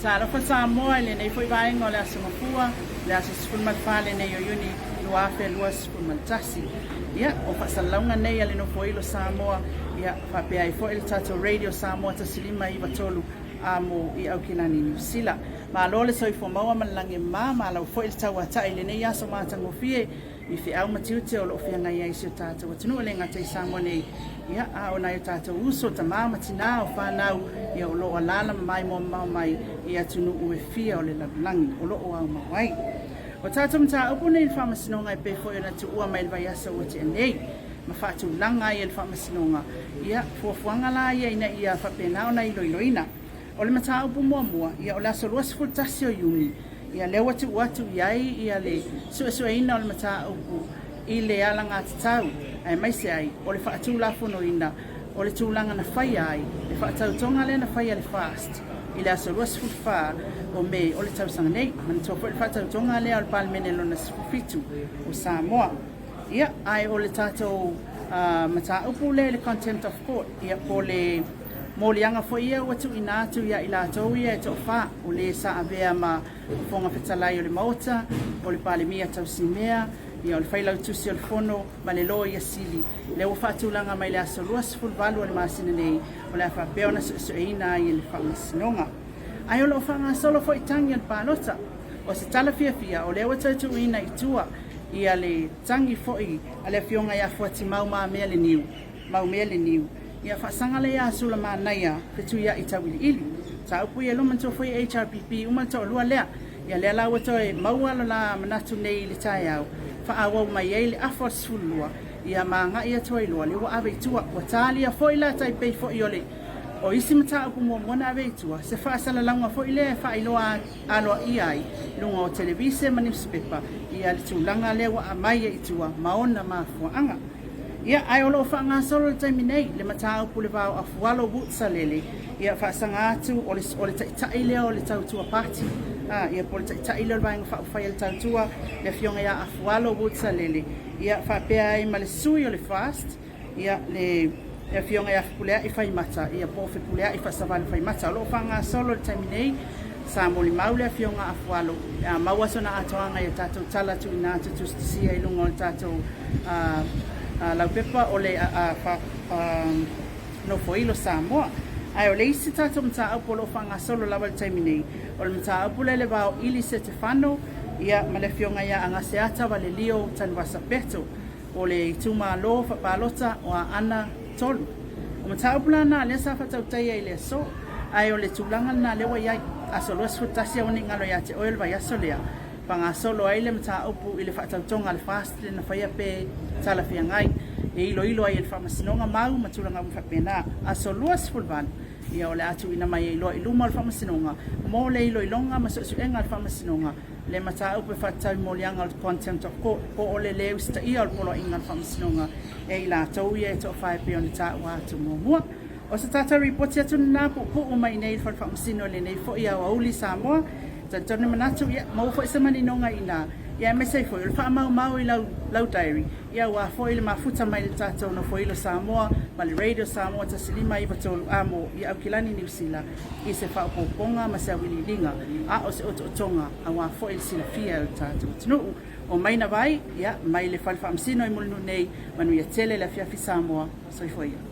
Talofa Samoa i lenei foi vaega o le Aso Gafua, le aso 14 lenei o Iuni 2021. Ia, o faasalalauga nei a le Nofoilo Samoa, ia, faapea ai foi le tatou Radio Samoa 1593 amo i Aukilani, Niu Sila. Malo le soifua maua ma le lagi e mama, malau foi le tauatai i lenei aso matagofie i feau ma tiute o lo o feagai ai si o tatou atunuu, e le gata i Samoa nei, ia, a o nai o tatou uso, tama ma tina, o fanau, ia, o lo o alaala ma maimoa mamao mai i atunuu e fia o le lalolagi o lo o aumau ai. O tatou mataupu nei i le Faamasinoga e pei foi ona tuua mai i le vaiaso ua tea nei ma faatulaga ai e le Faamasinoga, ia, fuafuaga la ia ina ia faapena ona iloiloina. O le mataupu muamua, ia, o le aso 21 o Iuni, Ia lea ua tuu atu i ai ia le suesueina o le mataupu i le alagatatau aemaise ai o le faatulafonoina o le tulaga na faia ai le faatautoga lea na faia e le FAST i le aso 24 o Me o le tausaga nei. Manatua foi le faatautoga lea o le Palemene lona 17 o Samoa. Ia, ae o le tatou mataupu lea i le Contempt of Court, ia po o le moliaga foi ia ua tuuina atu ia i latou ia e toafa o le sa avea ma Fofoga Fetalai o le Maota, o le Palemia Tausimea, ia o le Failautusi o le Fono ma le Loia Sili, lea ua faatulaga mai le aso 28 o le masina nei, o le a faapea ona suesueina ai e le Faamasinoga. Ae o lo o faagasolo foi tagi a le palota. O se tala fiafia, o lea ua toe tuuina i tua ia le tagi foi a le Afioga ia Fuatimau Mamea Leniu, Maumea Leniu, ia faasaga lea ia Sulamanaia Fetuiai Tauiliili. Mataupu ia luma manatua foi HRPP uma le toalua lea. Ia lea la ua toe maua lo la manatu nei i le taeao, faaauau mai ai le afa o le 12, ia ma agai atu ai loa, lea ua ave i tua. Ua talia foi la tai pei foi o le o isi mataupu muamua na ave i tua, se faasalalauga foi lea e faailoa aloaia ai i luga o televise ma niusipepa ia le tulaga lea ua aumai ai i tua ma ona mafuaaga. Ia, ae o lo o faagasolo i le taimi nei le mataupu i le va o Afualo Woods-Salele, ia faasaga atu o le, o le taitai lea o le Tautua Party, a, ia po o le taitai lea o le Vaega Faaupufai a le Tautua, le Afioga ia Afualo Woods-Salele, ia faapea ai ma le sui o le FAST, Ia, le Afioga ia Fepuleai Faimata, ia po o Fepuleai Faasavalu Faimata. O lo o faagasolo i le taimi nei, sa molimau le Afioga a Afualo pe a maua sona atoaga i a tatou tala tuuina atu tusitusia i luga o le tatou laupepa o le Nofoilo Samoa. Ae o le isi tatou mataupu o lo o faagasolo lava i le taimi nei, o le mataupu lea i le va o Ili Setefano ia ma le Afioga ia Agaseata Valelio Tanuvasa Peto. O le itumalo faapalota o Aana 3. O mataupu la na lea sa faatautaia i le aso, ae o le tulaga lena lea ua i ai. Aso 21 aua ne i galo ia te oe o le vaiaso lea, fagasolo ai le mataupu i le faatautoga a le FAST lea na faia pe talafeagai e iloilo ai e le Faamasinoga mau ma tulaga uma faapena. Aso 28, ia o le a tuuina mai ai loa i luma o le Faamasinoga mo le iloiloga ma suesuega a le Faamasinoga le mataupu e faatatau i moliaga o le Contempt of Court po o le le usitaia o le Poloaiga o le Faamasinoga e i latou ia e toafa e pei ona taua atu muamua. O se tatou ripoti atu lena puupuu mai i nei i le Fale Faamasino i lenei foi aoauli Samoa. Talitonu le manatu, ia, maua foi se maninoga i ina, ia aemaise ai foi o le faamaumau i lau, lau diary, ia aua foi le mafuta mai le tatou Nofoilo Samoa ma le Radio Samoa 1593 amo i Aukilani, Niu Sila. I se faaopoopoga ma se auiliiliga, a o se otootoga aua foi le silafia e le tatou atunuu. O Maina Vai, ia, mai le Fale Faamasino i Mulinuu nei, manuia tele le afiafi Samoa. Soifua ia.